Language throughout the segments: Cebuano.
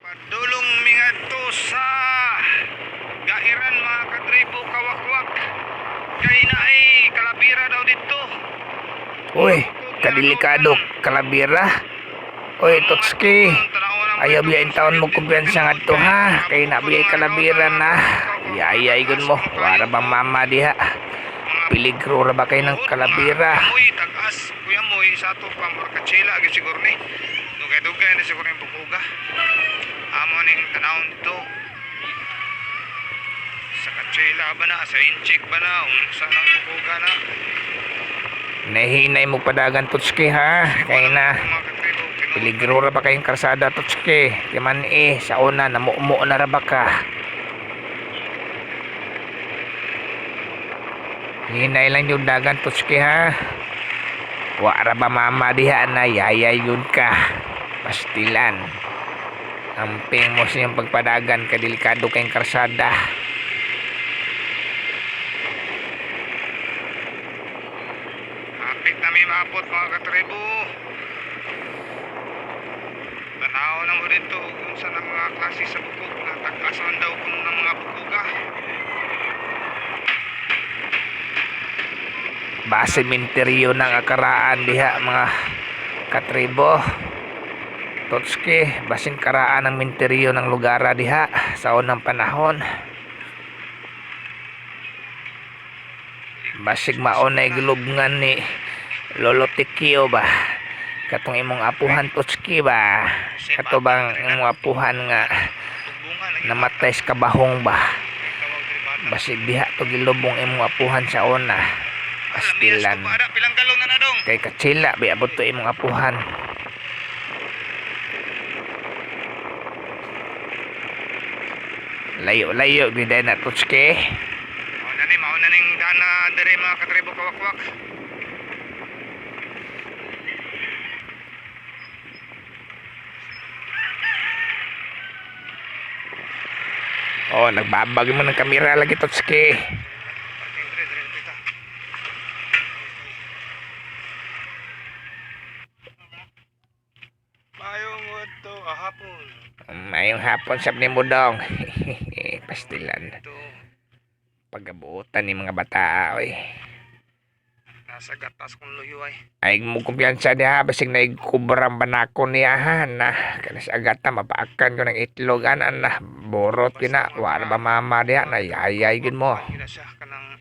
Padulong mingadto sa Gairan, mga katribo kawakwak. Kay naay kalabira daw dito. Uy, kadelikado, kalabira. Uy, Totski. Ayaw biya in taon mo kumpiyansa nga to ha. Kay na biya kalabira na. Yayay gun mo. Wara bang mama diha. Piligro ra ba kayo ng kalabira? Moy tag-as, kuya moy sa ato pa mura katsila gyud siguro ni. Dugay-dugay na siguro yung bukuga. Amo ning tanawon dito. Sa katsila ba na, sa inchik ba na, unsa nang bukuga na. Nahinay mo padagan, Totski, ha. Kay na. Mga katribo, tinuod. Piligro ra ba kayong karsada, Totski? Di man eh, sa una, namumo na ra ba ka? Hinay lang yung dagan, Totski, ha? Wa ra ba mama diha na yayay yun ka? Pastilan. Amping mo sa iyong pagpadagan, kadelikado kayong karsada. Hapit na may maabot, mga katribo. Tanaw na mo dito ug unsa na mga klase sa bukog nga tag-asan daw kuno ng mga bukoga. Base minteryo ng akaraan diha, mga katribo. Totski, basin karaan ang minteryo ng lugara diha sa unang panahon. Basig maunay gilubngan ni Lolo Tikio ba? Katong imong apuhan, Totski, ba? Kato bang imong apuhan nga Tugbungan lagi. namatay sa kabahong ba? Tawag diri bata. Basig diha to gilubong imong apuhan sa una. Pastilan. Ada pilang galon na na dong. Kay katsila bi abot to imong apuhan. Layo-layo gid na, Tutski. Mao na ni, mao na ning dana diri, mga katribo kawakwak. Oh, nagbabag mo ng kamera lagi, Tutski. Parking diri diri pita. Mayong udto ahapon. Mayong hapon sab nimo dong. Pastilan. Ito Pagabuotan ni mga bata oy. Nasa gatas kong luyo ay. Ay mo kumpiyansa niya, basig na kubrang banako niya ha na kanas agata mapaakan ko ng itlog ana na borot yun na wala ba mama diha na yayay gid mo. Gina siya kanang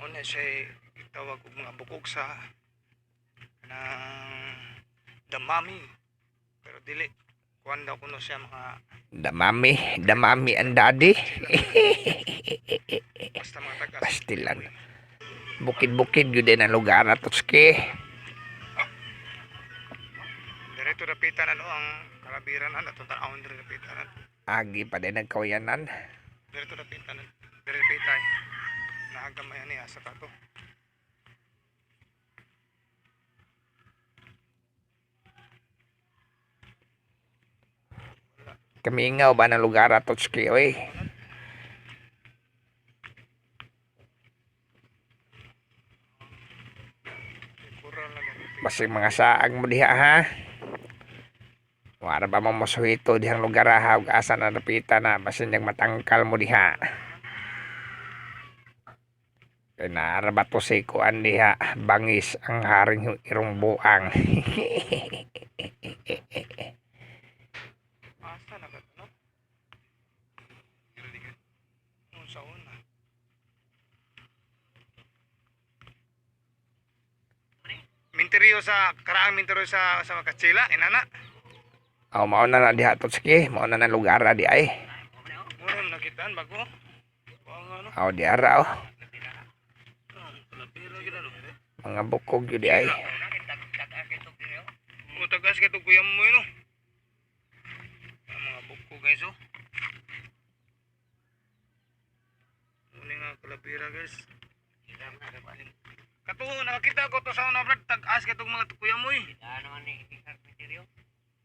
una siya itawag og mga bukog sa kanang damami. Pero dili kuan daw kuno siya mga Damami, damami ang daddy. Basta mga tagas. Pastilan. Bukid-bukid yun din ang lugar na, Totski. Diretso dapitan ano ang kalabiran ano atong tan-awon diri dapitan. Agi pa din ang kawayanan. Diretso dapitan. Diri dapitay. Nahagamay ani asa ta to. Kamingaw ba ng lugar na, Totski, oy? Kural na gani. Basig mga saag mo diha, ha? Wara ba mo masuhito dihang lugar ha? Ug asa na dapitan na? Basin niyang matangkal mo diha. Kay naara ba to si kuan diha? Bangis ang haring irong buang. Asa na ka to, no? Unsa una? Minteryo sa karaang minteryo sa Katsila inana. Oh, mao na na diha, Totski. Mao na na lugar na di ay. Mura mo nakitaan bago. Wa nga no. Oh, di ara oh. Kalabira gid ano. Mga bukog yun di ay. O tagas kay kuya mo yun, no. Ang mga buko guys oh. Muna nga kalabira guys. Kato nakakita ko to sa una brad tag-as kay tong mga kuya mo eh.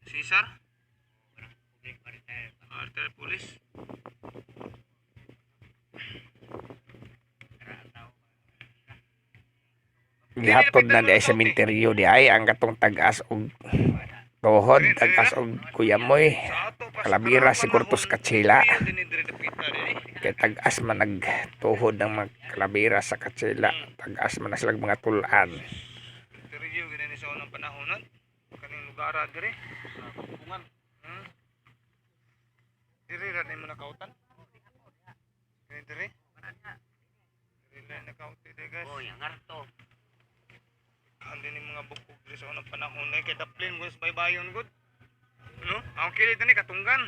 Cesar? Arter Police. Gihatod na di ay sa minteryo di ay ang katong tag-as og tuhod, tag-as og kuyamoy. Sa ato pa Kalabira siguro to sa katsila. Cementerio din diri dapita din. Kay tag-as man nagtuhod ng mga kalabira sa katsila. Tag-as man na sila mga tulaan. Cementerio gid ni sa unang panahon nun. Kaning lugar diri sa Kupungan. Diri ra ni mo nakautan. Diri diri. Diri na nakauti diri, guys. Oy, ang arto. Kandi ni mga bukog diri sa unang panahon na kay daplin gud sa baybayon gud. No? Ang kilid ni katunggan.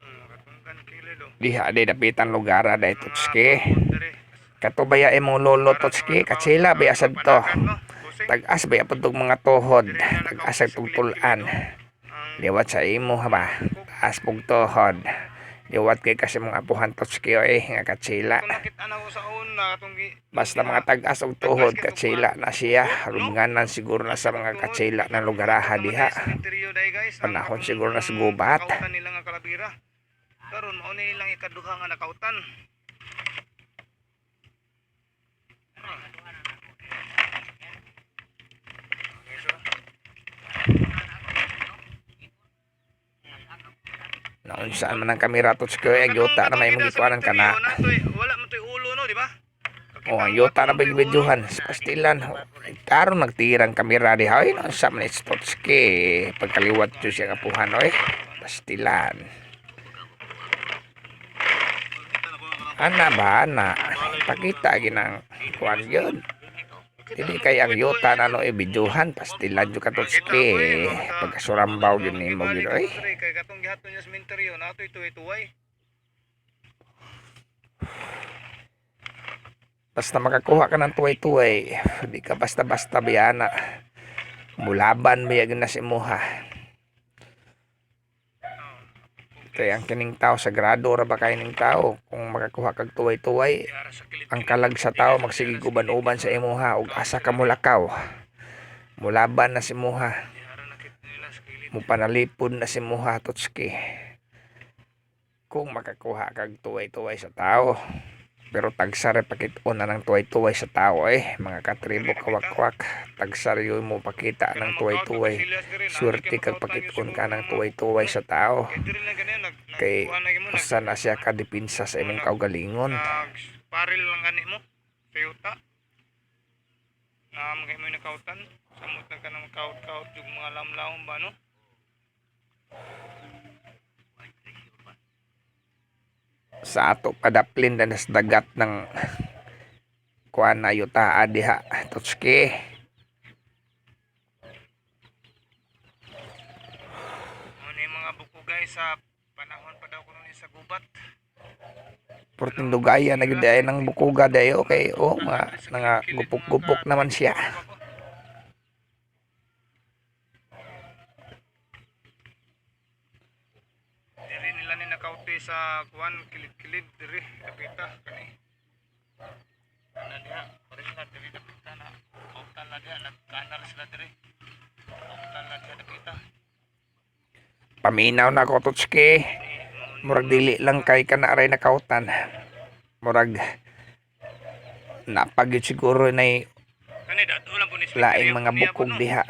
Katunggan kilid oh. Diha di dapitan lugar dai, Mga Totski. bukog diri. Kato baya imong lolo, Totski, katsila baya sad to. Panagan, no? Kusing. Tag-as baya pud tog mga tuhod. Tag-as ang tugtulan. Ang Liwat sa imo ha ba? Taas pug tuhod. Liwat kay kasi mong apuhan, Totski, oy nga katsila. kung nakita na ko sa una katong Basta mga tag-as og tuhod, katsila na siya. Rumganan siguro na sa mga katsila na lugaraha diha. Cementerio day, guys. Ang Panahon katong siguro na sa gubat. nakautan nila nga kalabira. Karon mao ni ilang ikaduha nga nakautan. Okay, so, Naunsaan man ang kamera, Totski, oy, ang yuta na may Katong mong gikuanan sa kana. cementerio, wala man to'y ulo no, di ba? O, ang yuta na ba videohan? Sa pastilan. Karon nagtirang kamera diha. Oy, naunsa man it's Totski. Pagkaliwat yun siya kapuhan, oy. Pastilan. Ana ba, ana? Pakita ginang kuan yun. Dili kay ang yuta na no ibidyohan, pastilan jud ka, Totski. Pagkasurambaw yun nimo gyud oy. Kay katong gihatod niya sa cementerio, nato'y tuway-tuway. Basta makakuha ka ng tuway-tuway, di ka basta-basta biyana. Mulaban biya gyud na si imuha. Kay ang kining tao sagrado ra ba kay ning tao kung makakuha kag tuway-tuway, Diara sa kilid. Ang kalag sa tao magsige uban-uban sa imuha ug asa ka mulakaw. Mulaban na si imuha, Diara nakita nila sa kilid. mupanalipod na si imuha, Totski. Kung makakuha kag tuway-tuway sa tao. Pero tagsa ra pakit-on na ng tuway-tuway sa tao eh. Mga katribo kawakwak, tagsa ra yun mo pakita ng tuway-tuway. Swerte kag pakit-on ka ng tuway-tuway sa tao. Kay diri lang ganyan nag Kay nagkuha na gyud mo, usa na siya ka depinsa sa imong kaugalingon. Nag paril lang gani mo. Toyota. Na mga mo nakautan. Samot na ka ng kaut-kaut yung mga lamlaom ba no? Sa ato padaplin na nas dagat ng kuan na yuta diha, Totski. Ano yung mga buko guys sa panahon pa daw kuno ni sa gubat. Portindugaya na gyud ay ng bukuga dayo kay oh mga nga gupok-gupok naman siya. Diri nila ni nakauti sa kuan kilid-kilid diri dapita kani. Ana diha, pare sila diri dapita na. Kautan na diha, nagkanar sila diri. Kautan na diha dapita. Paminaw na ko, Totski. Murag dili lang kay kana aray nakautan. Murag napagyud siguro nay Kani dato lang po ni laing mga bukog diha.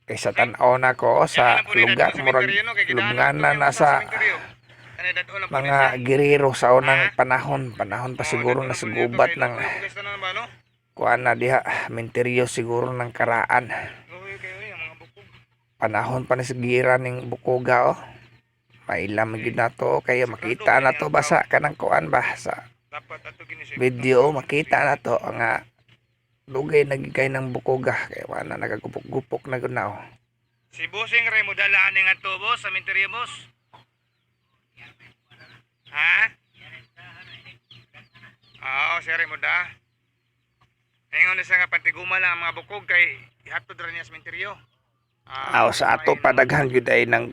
Kay sa tan-aw na ko sa lugar murag lubngana na sa mga girero sa unang panahon, panahon pa siguro na sa gubat ng kuan na diha, menteryo siguro ng karaan. Panahon pa na sa gira ning bukoga oh. Mailam gyud na to kaya makita na to basa kanang kuan ba sa video makita na to nga dugay na gyud kay ng bukoga kaya wala nagagupok-gupok na gyud na oh. Si Bossing Remo dala ani nga to boss sa menteryo boss. Ha? Oo, si Remo da. Ingon na siya nga pantiguma lang ang mga bukog kay ihatod ra niya sa menteryo. Aw sa ato padaghan gyud ay nang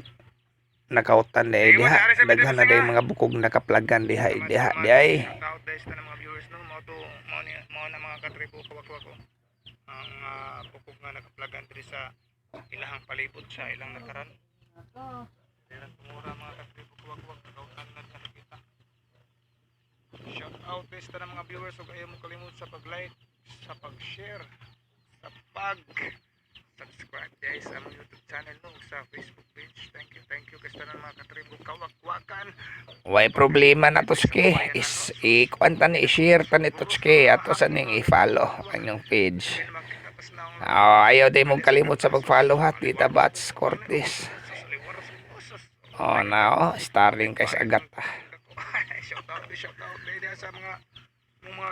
nakautan na diha daghan na day mga bukog nakaplagan diha diha di ay. Shout out sa mga viewers no, mao to mao ni mao na mga katribo kawakwak ko. Ang bukog nga nakaplagan diri sa ilahang palibot sa ilang nakaran. Dirang tumura mga katribo kawakwak nakautan na sa nakita. Shout out guys sa mga viewers ug ayaw mo kalimot sa pag-like, sa pag-share, sa pag Subscribe guys sa among YouTube channel, no, sa Facebook page. Thank you, thank you kay tanan, mga katribo kawakwakan. Way problema na, Totski. Is i-kuan ta ni, i-share ta ni, Totski, ato sa ning i-follow ang inyong page. Hindi naman kita pas na ang Oh, ayaw day mong kalimot sa pag-follow ha, Tita Bats Cortez. Oh, na oh, starring kay sa agat. Shout out, shout out dahil sa mga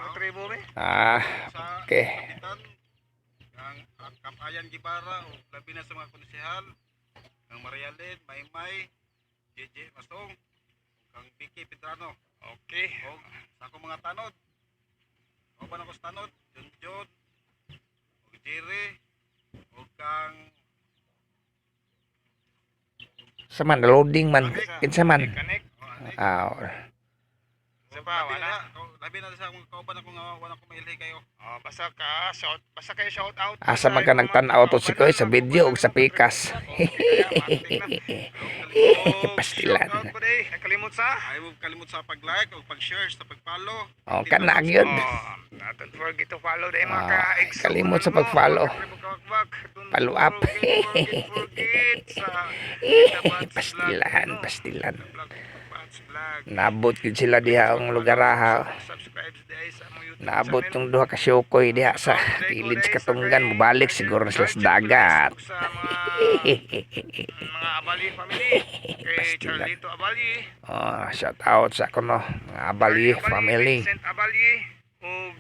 katribo eh. Ah, Sa okay. Kapitan ang Kapayan Gibara o labi na sa mga konsehal, ang Marialyn, Maymay, JJ Masong, kang Vicky Pedrano o sa akong mga tanod. Kauban ako sa tanod, John John, og Jerry, og kang Sa man loading man, kinsa man. Connect. Oh, anik. Ah, Sa pa, Labi wala. na, labi na sa akong kauban ako nga wala ko mailhi kayo. Oh, basta ka shout, basta kayo shout out. Asa man ka nagtan-aw, Totski, sa video ug sa pikas? Pastilan. Shout out po day. Nakalimot sa Ayaw mo kalimot sa pag-like o pag-share sa pag-follow. Oh, kana gyud. Oh, don't forget to follow day mga Ah, ka kalimot sa pag-follow. Follow up. Forget sa Tita Bats Vlog, Pastilan, no? pastilan. Vlog, Bats Vlog. Naabot gyud sila diha ang lugar ha. Subscribe day sa among YouTube Naabot channel. tong duha ka syokoy diha sa kilid sa katunggan, mobalik siguro na sila sa dagat. Sa mga Abali family. Kay Pastilan. Charlito Abali. Oh, shout out sa ako no, mga Abali family. Vincent Abali ug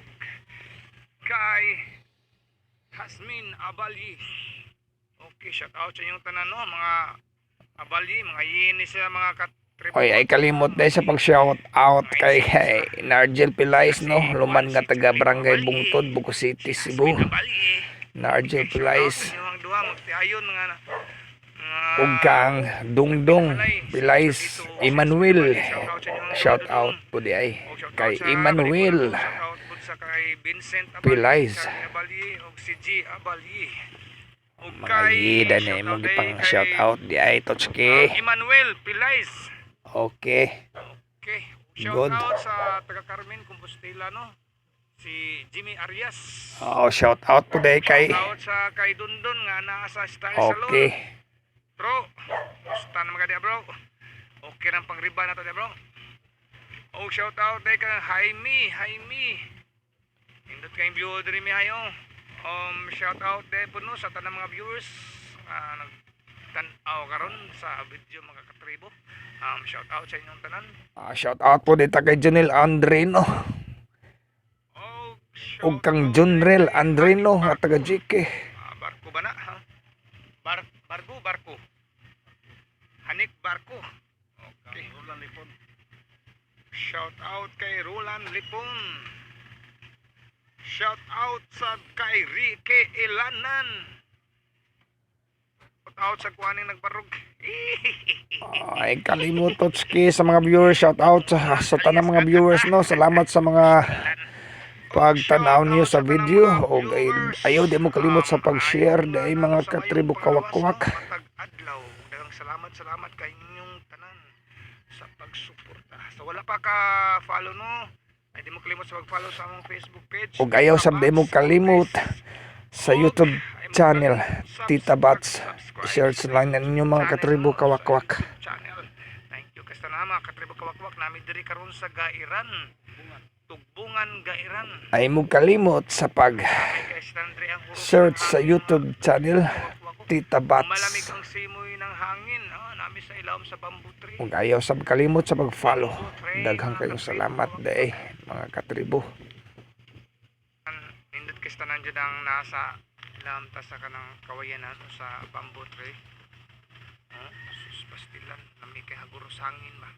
kay Hasmin Abali. Okay, shout out sa inyong tanan, no, mga Abali, mga yini sa mga katribo. Oy, ay kalimot dahil sa pag-shout out kay Nargel Pilais no, luman nga taga Barangay Bungtod, Bugo City, Cebu. Hasmin Abali. Nargel Okay, shout out Pilais sa inyong duha magtiayon nga ug kang Dungdong Pilais Emmanuel. Shout out po di ay kay Emmanuel Shout out sa kay Vincent Abali, Pilais. Charlie Abali ug si G Abali. Ug Mga kay yida na shout imong out day gipang kay, shout out di ay, Totski. Emmanuel Pilais. Okay. Okay. Shout Good. out sa taga Carmen Compostela, no. Si Jimmy Arias. Oh, shout out po di ay kay Shout out sa kay Dundon nga naa sa Style Salon. Okay. Bro, musta naman ka diya, bro? Okay ng pangriba na to diya, bro. Oh, shout out day kang Jaime, Jaime. Indot kayong view diri mi hayo. Shout out day po no sa tanang mga viewers nagtan-aw karon sa video, mga katribo. Shout out sa inyong tanan. Ah, shout out po dito kay Junel Andreno Oh, shout ug kang out Junrel day kay Andreno Happy nga taga GK. Ah, barko ba na? Ha? Barko, barko. Hanik Barko. Okay. Kang Roland Lipon. Shout out kay Roland Lipon. Shout out sa kay Ricky Ilanan. Shout out sa kuaning nagbarog. Ay kalimot, Totski, sa mga viewers, shout out sa tanang mga viewers no. Salamat sa mga pagtanaw niyo sa video og ay, ayaw di mo kalimot sa pag-share dahil, mga katribo kawakwak. Matag adlaw. Daghang salamat, salamat kay inyong tanan sa pagsuporta. Sa wala pa ka follow no, ay di mo kalimot sa pag-follow sa among Facebook page. Ug ayaw sab di mo kalimot sa YouTube channel Tita Bats. Share lang ninyo, mga katribo kawakwak. Channel. Thank you kasta na mga katribo kawakwak nami diri karon sa Gairan. Tugbungan, Gairan. Ay mo kalimot sa pag Ay kay Andre ang hurot ng search sa hangin, mga YouTube channel kawakwak. Tita Malamig Bats. ang simoy ng hangin. Ah, nami sa ilawom sa bamboo tree. Ug ayaw sab kalimot sa pag-follow. Daghang kayong salamat day, mga katribo. Nindot kay tanan jud ang nasa ilawom ta sa kanang kawayanan o sa bamboo tree. Oh, sus pastilan, lami kay haguro sa hangin ba.